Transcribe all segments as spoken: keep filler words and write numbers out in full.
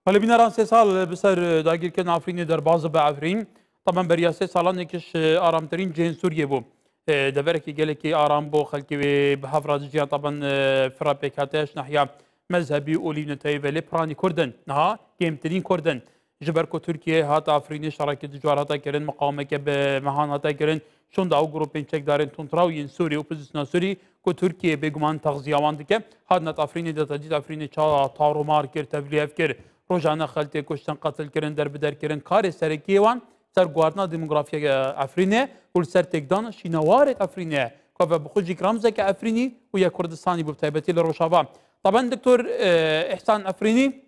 Belê bîneran sê sal bi ser dagirkirina Efrînê derbaz dibe Efrîn. Taban beriya sê salan yek ji aramtirîn cihên Sûriyê bû. E, deverekî gelekî aram bû, xelkê wê bi hev re dijiyan. Taban, e, fira pêkhatiya ji nahiya mezhebî û lîvneteyî ve lê piranî Kurd in. Niha kêmtirîn Kurd in. Ji ber ku Tirkiye hat Efrînê şerekî dijwar hate kirin, miqawimeke bi mehan hate kirin, şonda û grûpên çekdarên tundraw yên Sûrî, opozîsyona Sûrî, ku Tirkiye bêguman texziya wan dike, hat nat Efrînê de tedît Efrînê ça tarûmar kir, tevlîhev kir. Rojane xelkê kuştin, qetil kirin, derbider kirin. Karê serekî wan ser guhardina demografiyeke Efrînê û li ser têkdan şînewarek Efrînê ye. Ku ve bi xwe jî ramzeke Efrînî û ya Kurdistanî bû, bi taybetî li Rojava. Taban Doktor, e, Îhsan Efrînî,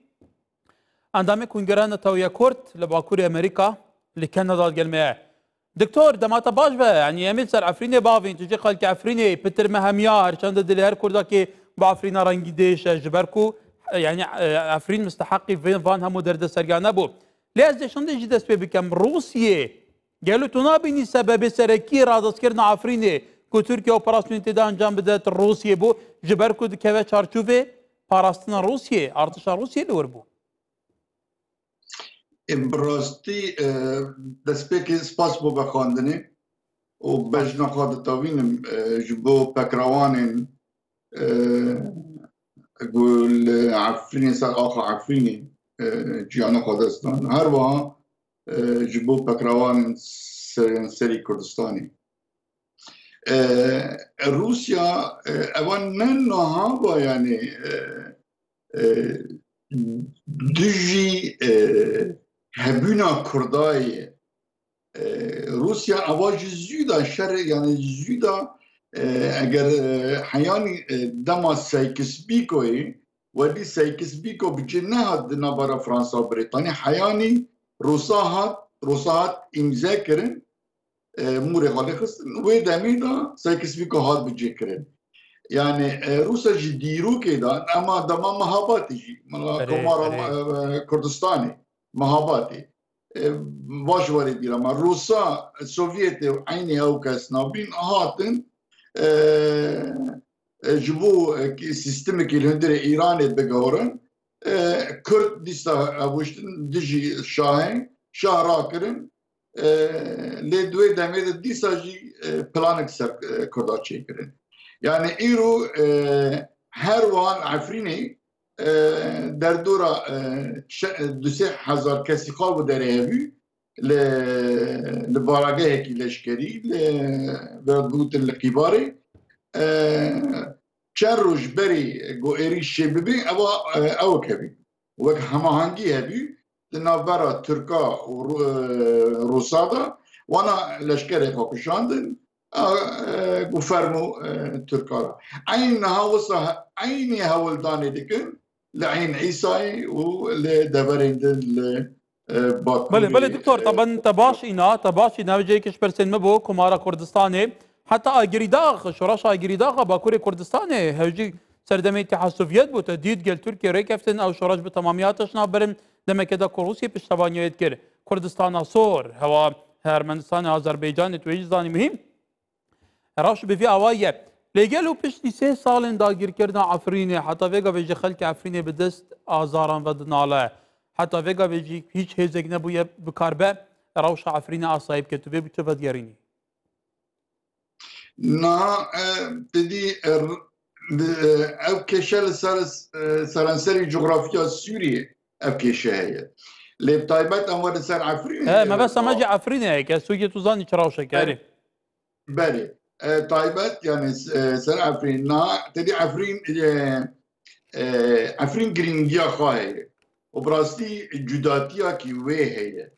endamê Kongreya Neteweyê Kurd li Bakurê Amerîka li Kanada digel me ye. Doktor, dema te baş be, yanî em ê li ser Efrînê bavîn, tu jî xelkê Efrînê, pitir me hemiya, her çend dilê her Kurdakê bi Efrîna rengî dêş e, ji ber ku, e, yanî, e, Efrîn misteheqî vê-, van hemû derdeseriya nebû. Lê ez dê şindê jî dest pê bikem. Rûsiyê, gelo tu nabînî sebebê serekî radestkirina Efrînê ku Tirkiye operasyonê tê de encam bide, Rûsiyê bû, ji ber ku dikeve çarçovê parastina Rûsiyê, artişa Rûsiyê li wir bû? Ê, bi rastî, e, destpêkê spas bo vexwendinê û bejna xwe ditewînim, e, ji bo pekrawanên, e, ku li Efrînê ser axa Efrînê, e, ciyana xwe dest dan. Her wiha, e, ji bo pekrawanên ser-, serî Kurdistanê. E, Rûsya, e, evan ne niha va, yanî, e, e, dijî, e, hebûna Kurda ye. E, Rûsya eva ji zû de şer, yanî zû de, e, eger, e, heyanî, e, dema Sykes-Picoyê, welî Sykes-Picot bi cih nehat di navbera Fransa û Brîtanî, heyanî Rûsa hat, Rûsa hat îmze kirin, e, mûrê xwe lê xistin. Wê demê de Sykes-Picot hat bicihkirin. Yani, e, Rûsa ji dîrokê de, ema dema Mehabatê jî, mela Erê, Komara erê. e, Kurdistanê, Mehabatê. E, baş werê bîra me. Rûsa, Sovyetê û eynî ew kes nabîn hatin, e, e, ji bo, e, ki sîstemekî li hundirê Îranê bigorin, e, Kurd dîsa ev wiştin dijî şahê, şah rakirin, e, lê di wê demê de dîsa jî, e, planek ser, e, Kurda çêkirin. Yani îro, e, her wiha Efrînê, e, derdora, e, şe-, du sê hezar kesî xal bi derê hebû, li, li baragehekî leşkerî, li, wek gotin li Qîbarê, e, çend roj berî ku êrîş çê bibê, ewa, e, ew kevî. Wek hemahengî hebî, di navbera Tirka û Ru-, e, Rûsa de, wana leşkerê xwe kişandin, e, e, ku fermo, e, Tirka re. Eyn niha wisa, eynî hewldanê dikin, li Eyn Îsayê û li deverên din li, e, Bakurê, Belê, belê, doktor, e, te ben, te baş îna, te baş îna, vê cihê kiş pirsên me bû, Komara Kurdistanê, heta Agirîdax, şoreşa Agirîdaxa Bakurê Kurdistanê, hewcî serdemê Îtîha Sovyet bû, te dît gel Tirkiye rêkeftin, ew şoreş bi temamî hate şinabirin, demeke de ku Rûsye piştevaniyê dikir. Kurdistana Sor, hewa Ermenistanê, Azerbaycanê, tu yê jî zanî muhîm. Rewş bi vî awayî ye. Lê gelo piştî sê salên dagirkirina Efrînê, heta vê gavê jî xelkê Efrînê bi dest azaran ve dinale. Heta vê gavê jî hîç hêzek nebûye bikaribe rewşa Efrînê asayî bike. Tu vê bi çi vedigerînî? Na, e, te dî, e, r-, di, e, ev kêşe li ser, e, seranserî cografiya Sûriyê ev kêşe heye. Lê bi taybet em werin ser Efrînê, He, e, mebesta me jî Efrînê ye, ke Sûriyê tu zanî çi rewşeke, Erê. erê. Berê. E, taybet, yani, e, ser Efrîn. Na, te dî Efrîn, e, e, Efrîn girîngiya xwe heye. Û bi rastî cudatiya ki wê heye.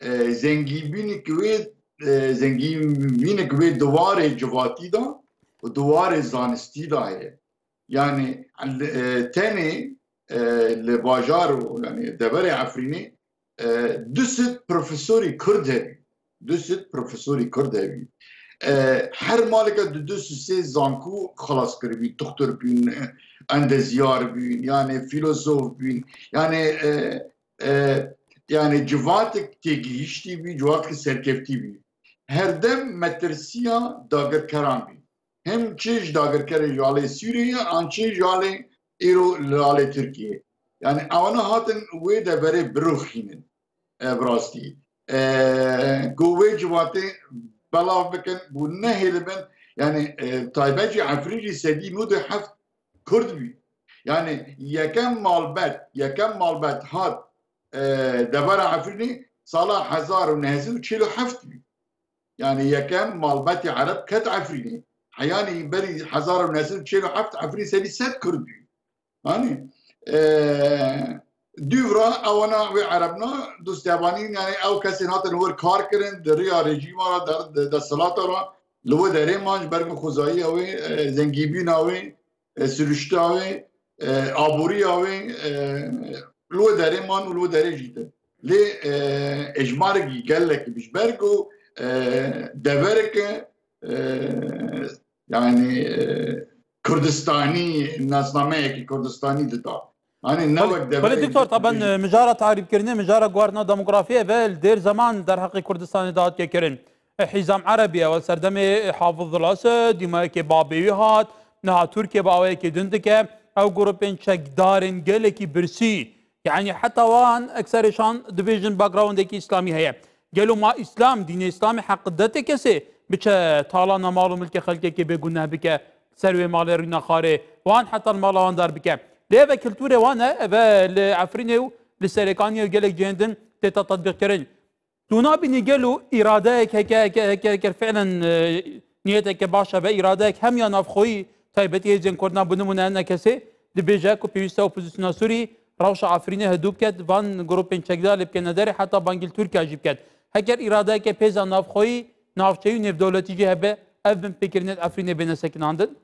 E, zengîbînik wê, e, zengîbînik wê di warê civatî de û di warê zanistî de heye. Yani, e, tenê, e, li bajar û, yani, deverê Efrînê, e, du sed profesorî Kurd hebî. Du sed profesorî Kurd hebî. E, her maleke du, du sed sê zanku xelas kiribî, doktor bûn, e, endezyar bûn, yani filozof bûn. Yani, e, e, yani civatek têgihiştî bî, civatek serkeftî bî. Her dem metirsiya dagirkeran bî. Hem çi ji dagirkerê ji alê Sûriyê ye, an çi ji alê îro li alê Tirkiyê. Yani ewana hatin wê deverê biroxînin, e, bi rastî. E, ku wê civatê belav bikin, ku nehêlibin. Yani, e, taybet jî Efrîn jî sedî nod û heft Kurd bî. Yani yekem malbet, yekem malbet hat, e, devera Efrînê sala hezar û neh sed û çil û heft bî. Yani yekem malbetî Ereb ket Efrînê. Heyanî berî hezar û neh sed û çil û heft Efrîn sedî sed Kurd bî. Hani, e, dûvra ewana wê Erebna dostevanîn, yani ew kesên hatin wir kar kirin, di riya rejîma re, de, de, desthilata re, li wê derê man ji ber ku xwezayîya wê, e, zengîbîna wê, e, siruşta wê, e, aboriya wê, e, li wê derê man û li wê derê jî din. Lê, e, êjmarekî gelekî bi ji ber ku, e, devereke, e, yani, e, Kurdistanî, nasnameyekî Kurdistanî dida. Hani ne wek deverê Belê doktor, taban, e, mijara tarîfkirinê, mijara guhartina demografiyê ve li dêr zeman derheqê Kurdistanê de hatiye kirin. E, Hîzam Erebî, ew serdemê, e, Hafiz Dilas, e, dîmayekê babê wî hat, niha Tirkiye bi awayekê din dike. Ew grûpên çekdarên gelekî birsî, yani heta wan ekserê şan dibêjin backgroundekî îslamî heye. Gelo ma îslam, dînê îslamê heq dide kesê biçe talana mal û milkê xelkekê bêguneh bike, ser wê malê rîna xarê, wan heta li mala wan dar bike? Lê ev e kulturê wan e, ev e li Efrînê û li Serêkaniyê û gelek cihên din tête tetbîqkirin. Tu nabînî gelo îradeyek heke, heke, heke, heke fiilen, e, niyeteke baş hebe, îradeyek hem ya navxweyî, taybetî hêzên Kurdan, bi nimûne N K S, dibêje ku pêwîst e opozisyona Sûrî rewşa Efrînê hidû biket, van grûpên çekdar lê bikene derê, heta bangî li Tirkiye jî biket. Heger îradeyeke pêza navxweyî, navçeyî û nêvdewletî jî hebe, ev binpêkirinê di Efrînê bêne sekinandin?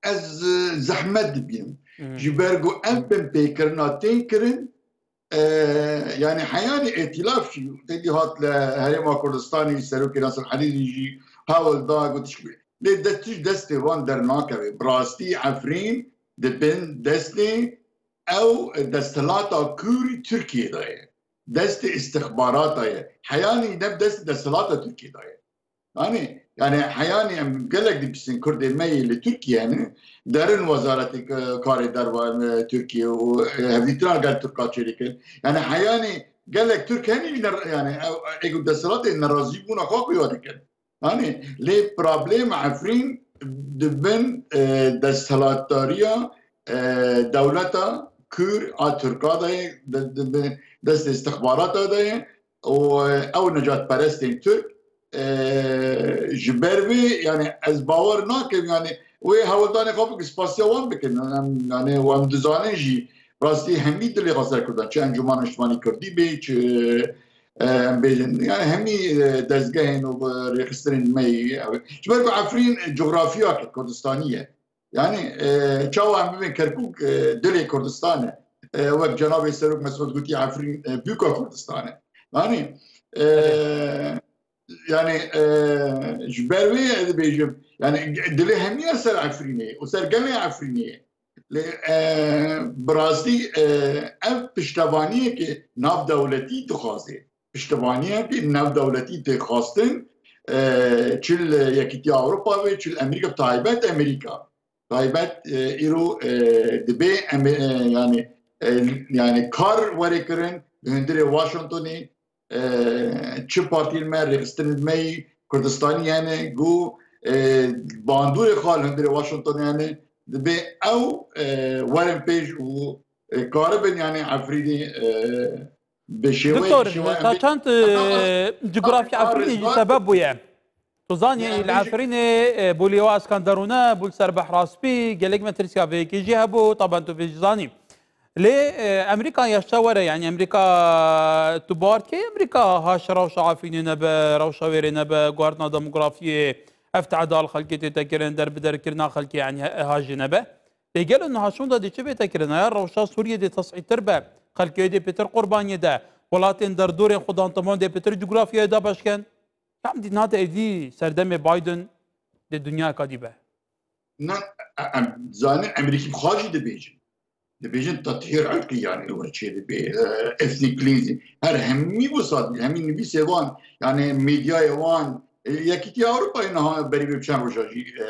Ez, e, zehmet dibînim. Hı. Ji ber ku ev binpêkirina tên kirin, e, yani heyanî îtîlaf jî têdî hat li Herêma Kurdistanê, Serokê Nasir Herîrî jî hewl da, got tişt bê. Lê dest, tişt destê wan dernakeve. Bi rastî Efrîn di bin destê ew desthilata kûrî Tirkiyê de ye. Destê istixbarata ye. Heyanî ne bi destê desthilata Tirkiyê de ye. Hani, yani heyanî em gelek dibîsin Kurdê me yê li Tirkiye ne, derin wezaretê, e, karê derva, e, Tirkiye û, e, hevdîtina gel Tirka çêdikin. Yani heyanî gelek Tirk henî ne, yani ew, ê ku desthilatê nerazîbûna xwe xuya dikin. Hani, lê problema Efrîn di bin, e, desthilatdariya, e, dewleta Kûr a Tirka de ye, di, di bin destê istixbarata de ye. û, e, ew necatperestên Tirk, e, ji ber vê, yani ez bawer nakim, yani wê hewldanê xwe bikin, spasiya wan bikin. Em, yani wan dizanin jî rastî hemî dilê xwe ser Kurdan, çi Encûmena Niştimanî Kurdî bê, çi, e, em bêjin, yani hemî, e, dezgehên û, e, rêxistinên me yî, ew. Ji ber ku Efrîn, e, coxrafiyake Kurdistanî ye. Yani, e, çawa em bibên Kerkûk, e, dilê Kurdistan e. E, wek cenabê Serok Mesûd gotî, Efrîn, e, bûka Kurdistan e. Yani, e, yani, e, ji ber wê ez dibêjim, yani, dilê hemî ya ser Efrînê û ser gelê Efrînê ye. Lê, e, bi rastî, e, ev piştevaniyeke navdewletî dixwaze. Piştevaniyeke navdewletî tê xwestin, e, çi li Yekîtiya Ewropa be, çi li Amerîka, taybet Amerîka. Taybet, e, îro, e, dibê em, e, yani, e, yani kar were kirin li hundirê Washingtonê, e, çi partiyên me, rêxistinên me yî Kurdistanî hene, ku, e, bandorê xwe li hundirê Washingtonê hene, dibê ew, e, werin pêş û, e, karibin yani Efrînê, e, bi şêweyek, Doktor, şêweya ta em bê-, çend, e, cugurafya Efrînê jî sebeb bûye? Tu zanî, li Efrînê, e, bû lêwa Eskenderûne, bû li ser Behra Spî, gelek metirsiya vê yekê jî hebû, taban tu vê jî zanî. Lê, e, Amerîka yaşa were, yani Amerîka, tu bawer dikey Amerîka ha ji rewşa Efrînê nebe, rewşa wêrê nebe, guhertina demografiyê, ev teda li xelkê tête kirin, derbiderkirina xelkê, yani he-, ha jî nebe? Lê gelo niha şûnda dê çi bête kirin? Aya rewşa Sûriyê dê tesîtir be, xelkê dê pêtir qurbaniyê de, welatên derdorên xwedan temam dê pêtir cugurafyayê dabeş ken. Em dî nate êdî serdemê Biden dê dinyayeka dî be. Na, em zanin Amerîkî bi xwe jî dibêjin. Dibêjin tethîr irqî, yani, we çê dibê, e, ethnic cleansing. Her hemî wisa, hemî nivîsê wan, yani, medyayê wan, E, Yekîtiya Ewropayê niha berî vê çend roja jî, e,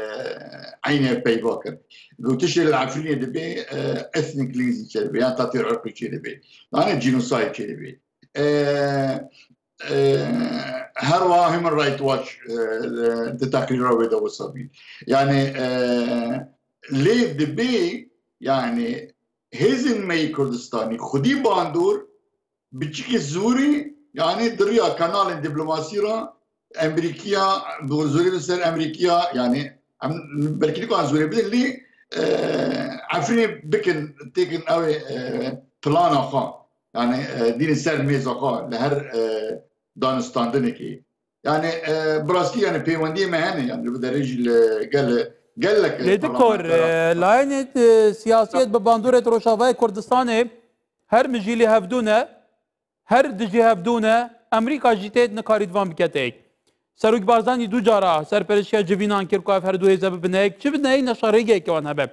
eynê peyva kir. Gotişê li Efrînê dibe, e, ethnic cleansing çêdibe, yan qetlê irqî çêdibe. Yanî genocide çêdibe. E, e, Her wiha Human Rights Watch, e, di teqrîra wê de wisa bî. Yanî, e, lê dibe, yanî hêzên me yê Kurdistanî xwedî bandor biçikî zûrî, yanî di riya kanalên diplomasî re Emerîkiya, bi zûrî bi ser Emerîkiya, yanî em belkî nikarin zûrê bidin, lê, e, Efrînê bikin, têkin ew ê, e, plana xwe. Yanî, e, dînin ser mêza xwe li her, e, danûstandinekê. Yanî, e, bi rastî, yanî, peywendiyê me hene, yanî, li vê derê jî li gel-, gelek Lê doktor, parlamentera e, layînê, e, siyasiyet bi bandorê Rojavayê Kurdistanê her mijîlî hevdû ne, her dijî hevdû ne, Amerîka jî tê nikarî di van bike têk. Serok Barzanî du cara serpereştiya civînan kir ku ev her du hêze bibine yek. Çi bine yek, neşa rêgeyeke wan hebe.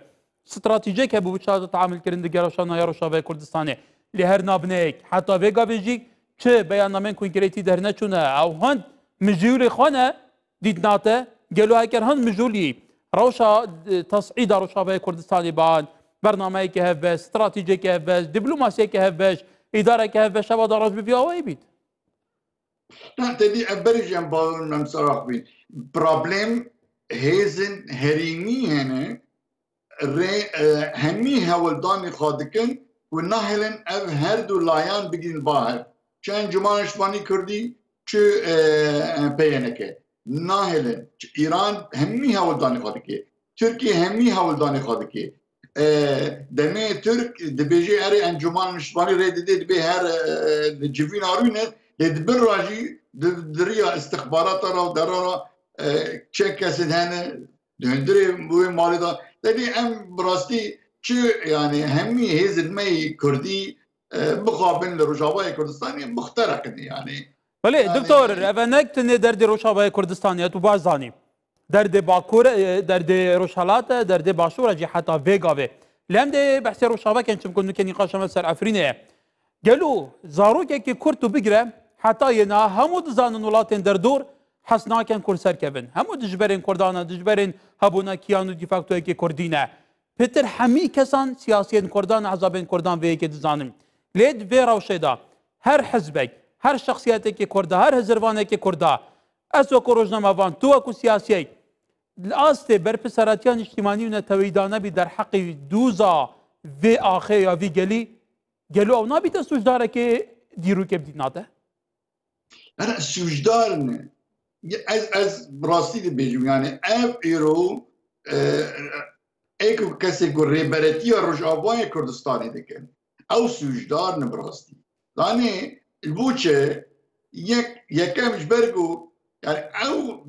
Stratejiyek hebû bi çawa teamul kirin di geroşa naya Rojavayê Kurdistanê. Lê her nabine yek. Heta vê gavê jî çi beyannamên konkretî derneçûne. Ew hin mijûlê xwe ne dîtina te. Gelo eger hin mijûlî rewşa, e, tes'îda Rojavayê Kurdistanê ban, bernameyeke hevbeş, stratejiyeke hevbeş, diplomasiyeke hevbeş, îdareke hevbeş heva da roj bi vî awayî bît? Na, te dî ev berê jî em bawer em serax bîn. Problem hêzên herêmî hene, rê, e, hemî hewldanê xwe dikin ku nahêlin ev her du layan bigihîn ba hev. Çi Encûmena Niştimanî Kurdî, çi, e, P Y N K. Nahêlin. Çi Îran hemî hewldanê xwe dike. Tirkiye hemî hewldanê xwe dike. E, demê Tirk dibêje erê Encûmena Niştimanî rê dide, dibê her, e, li civîna rûne, lê di bin re jî di, di riya istixbarata re û dera re, e, çek kesên hene, di hundirê wê malê de. Tevî em bi rastî çi, yanî hemî hêzên me yê Kurdî, e, bixabin li Rojavayê Kurdistanê muxtereq in, yanî. Belê, yanî doktor, ev ne tenê derdê Rojavayê Kurdistanê ye, tu baş zanî. Derdê Bakur e, derdê Rojhelat e, derdê Başûr e jî heta vê gavê. Lê em dê behsê Rojava kin, çimkû nûke nîqaşa me ser Efrînê ye. Gelo zarokekî Kurd tu bigire, heta yê niha hemû dizanin welatên derdor hez nakin Kurd serkevin. Hemû dijberên Kurdan e, dijberên hebûna kiyan û de factoyekê Kurdî ne. Pêtir hemî kesan siyasiyên Kurdan, ehzabên Kurdan vê yekê dizanin. Lê di vê rewşê de her hizbek, her şexsiyetekê Kurda, her hizirvanekê Kurda, ez wekû rojnamevan, tu wekû siyasiyek, li astê berpiseratiya niştimanî û neteweyî danebî derheqê dûza vê axê ya vê gelî, gelo ew nabîte sûcdarekê dîrokê bidît nate? Ere sûcdar ne. Ez, ez bi rastî dibêjim, yani ev îro, e, ê ku kesê ku rêberetiya Rojavayê Kurdistanê dikin, ew sûcdar ne bi rastî. Danê, li bo çi? Yek, yekem ji ber ku, yani ew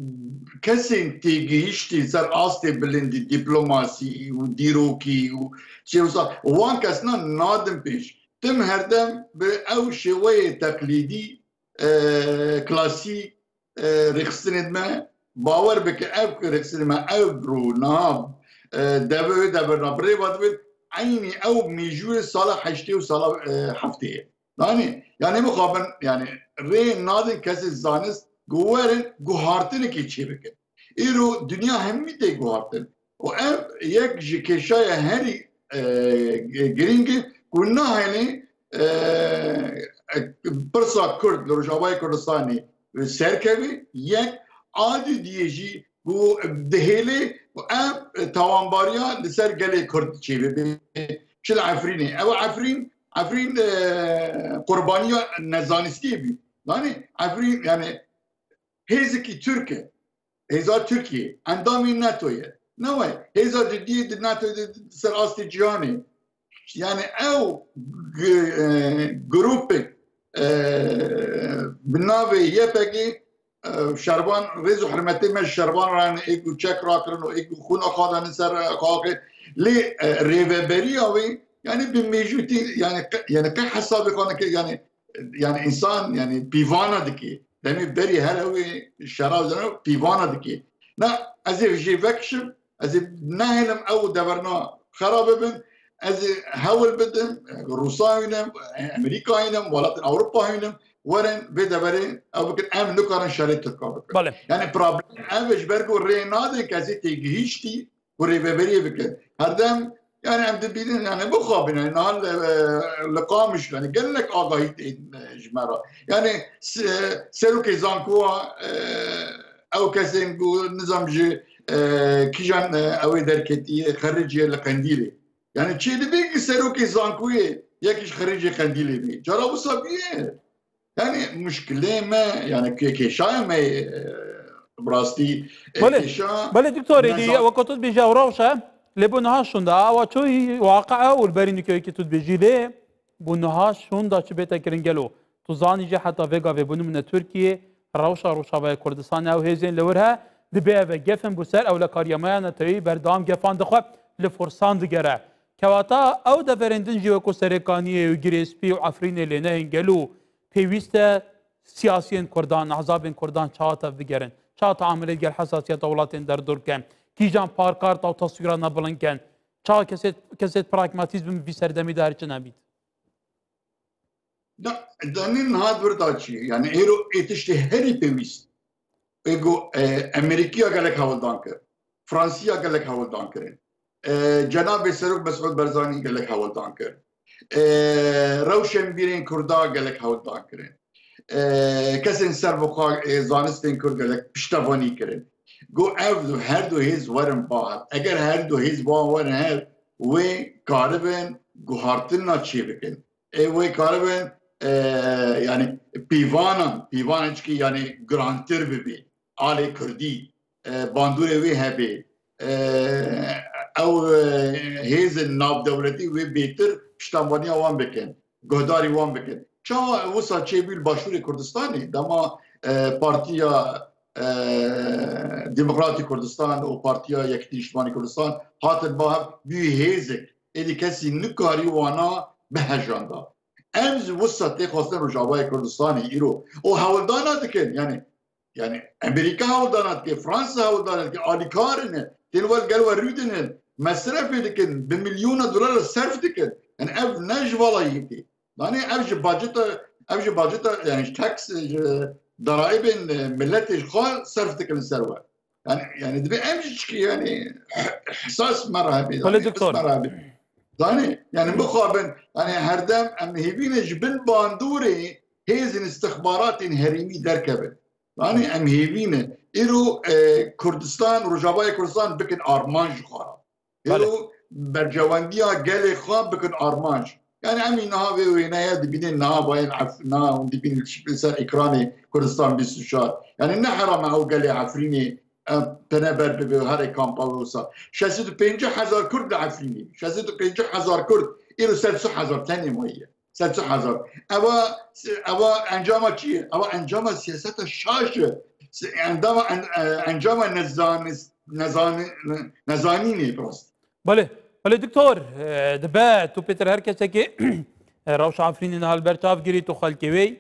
kesên têgihiştî ser astê bilindî, diplomasî û dîrokî û şêwsa, wan kesna nadin pêş. Tim herdem bi ew şêweyê teqlîdî, e, klasîk, e, rêxistinê me, bawer bike ev rêxistinê me ev ro niha, e, deve wê deverna bi rê ve dibin, eynî ew mêjûyê sala heştê û sala, e, heftê ye. Danê, yani mixabin, yani rê nadin kesê zanist ku werin guhartinekê çêbikin. Îro dinya hemî tê guhartin. Û ev yek ji kêşaya herî, e, girîng e ku nahêlê, e, e, pirsa Kurd li Rojavayê Kurdistanê serkeve, yek a dî diyê jî ku dihêlê ku ev tawanbariya li ser gelê Kurd çêbibe. Çi li Efrînê. Ew Efrîn, Efrîn, e, qurbaniya nezanistiyê bî. Yani Efrîn, yani hêzekî Tirk e. Hêza Tirkiyê, endamê NATO ye. Ne we, hêza cidiyê di NATO de di ser astê cîhanê. Yani ew g-, e, grûpek, e, bi navê Y P G, e, şervan, rêz û hurmetê me ji şervan re hene, ê ku çek rakirin û ê ku xûna xwe danin ser xakê. Lê, e, rêveberiya wê, yani bi mêjûtî, yani qe-, yani qe hesabê xwe neke, yani, yani însan, yani pîvana dike. Demê berî her ew ê şera zene pîvana dike. Na, ez ê jê vekişim, ez ê nehêlim ew deverna xera bibin, ez ê hewl bidim, Rûsa hînim, Amerîka hînim, welatên Ewropa hînim, werin vê deverê ew bikin, em nikarin şerê Tirka bikin. Belê. Yani problem ev e, ji ber ku rê nadin kesê têgihiştî ku rêveberiyê bikin. Herdem yani em dibînin yani bixwabin yani niha li, e, li Qamiş yani gelek agahî tên, e, ji me re. Yani se-, serokê zankowa, e, ew kesên ku nizam ji, e, kîjan, e, ew ê derketiye, xericiye li Qendîlê. Yani çê dibe ki serokê zankoyê yekî ji xericê Qendîlê bî. Cara wisa bûye. Yani muşkilê me, yani kê-, kêşayê me, e, bi rastî, e, Belê, kêşa belê doktor, êdî neza- weka tu dibêjî ew rewş e, lê bo niha şûnda, awa çûyî waqi e û li berî nikewekî tu dibêjî lê bo niha şûnda çi bête kirin gelo? Tu zanî jî heta vê gavê bo nimûne Tirkiye, rewşa Rojavayê Kurdistanê ew hêzên li wir he, dibê ev e gefin bo ser ewlekariya me ya neteweyî berdewam gefan dixwe li forsan digere. Kewata ew deverên din jî weko Serêkaniyê û Girêspî û Efrînê lê nehên gelo pêwîst e siyasiyên Kurdan, ehzabên Kurdan çawa tev bigerin? Çawa teamulê gel hesasiyeta welatên derdor ken? Kîjan parkarta û teswîrana bilind ken? Çawa kesêt, kesêt pragmatîzm vî serdemî de her çi nebît? Da, danî niha di vir da çi? Yani êro ê tiştê herî pêwîst. Ê go, e, Amerîkiya gelek hewldan kir. Fransiya gelek hewldan kirin. E, Cenabê Serok Mesûd Barzanî gelek hewldan kir. E, rewşenbîrên Kurda gelek hewldan kirin. E, kesên serbixwe, e, zanistên Kurd gelek piştevanî kirin. Go ev du, her du hêz werin ba hev. Eger her du hêz ba werin hev, wê karibin guhartina çêbikin. Ê wê karibin, e, yani pîvanan, pîvanan çikî yani girantir bibî. Alê Kurdî, e, bandorê wê hebê. E, ew, e, hêzên navdewletî wê bêtir piştevaniya wan bikin, guhdarî wan bikin. Çawa wisa çêbû li Başûrê Kurdistanê? Dema, e, Partiya, e, Demokratî Kurdistan û Partiya Yekîtî Niştimanî Kurdistan hatin ba hev, bûyî hêzek. Êdî kesî nikarî wana bihejanda. Em ji wisa tê xwestin Rojavayê Kurdistanê îro û hewldana dikin. Yani, yani Amerîka hewldana dike, Fransa hewldana dike, alîkar in, tên wel gel we rûdinin, mesrefê dikin, bi milyona dolar serf dikin. Yani ev ne ji valayîtê. Yani ev ji baceta, ev ji baceta, yani ji tax, ji daraybên, e, milletê ji xwe serf dikin ser we. Yani, yani dibe ev jî çikî yani ihsas me re hebe, Belê yani doktor. His me re hebe. Yani, yani bixwabin, yani herdem em hêvîne ji bin bandorê hêzên istixbaratên herêmî derkevin. Yani em hêvîne. Îro, e, Kurdistan, Rojavayê Kurdistan bikin armanc ji xwe re. Belê. Îro berjewendiya gelê xwe bikin armanc. Yani em ê niha vê wêneye dibînin niha bayên Ef-, niha hûn dibînin li ser ekranê Kurdistan bîst û çar. Yani ne herame ew gelê Efrînê, e, tene ber bibe û herê kampa wê wisa. Şeş sed û pêncî hezar Kurd li Efrînê. Şeş sed û pêncî hezar Kurd, îro sed û sî hezar tenê mayiye. Sed û sî hezar. Ewa, ewa encama çi ye? Ewa encama siyaseta şaş e. Si-, endama en-, e, encama nezanis-, nezani-, ne-, nezanînê bi rast. Belê, belê doktor, e, dibe tu pêtir her kesekê, e, rewşa Efrînê niha li ber çav girî, tu xelkê wê,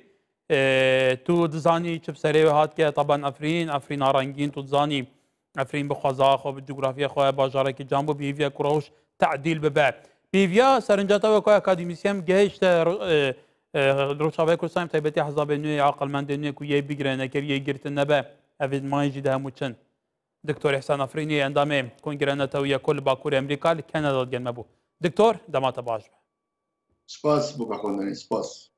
e, tu dizanî çi bi serê wê hatike, taban Efrîn, Efrîna rengîn, tu dizanî Efrîn bi xweza xwe, bi cografiya xwe, bajarekî can bû, bi hêviya ku rewş tedîl bibe. Bi hêviya serinca te weke akademîsyen gehişte ro-, e, e, Rojavayê Kurdistanê, bi taybetî hezabê nû yê aqilmendê nû yê ku yê bigire, nekir yê girtin nebe, ev ê mayîn jî di hemû çin. Doktor Îhsan Efrînî, endamê Kongreya Netewî ya Kurd li Bakurê Amerîka, li Kanada digel me bû. Doktor, dema te baş be. Spas bo vexwendinê, spas.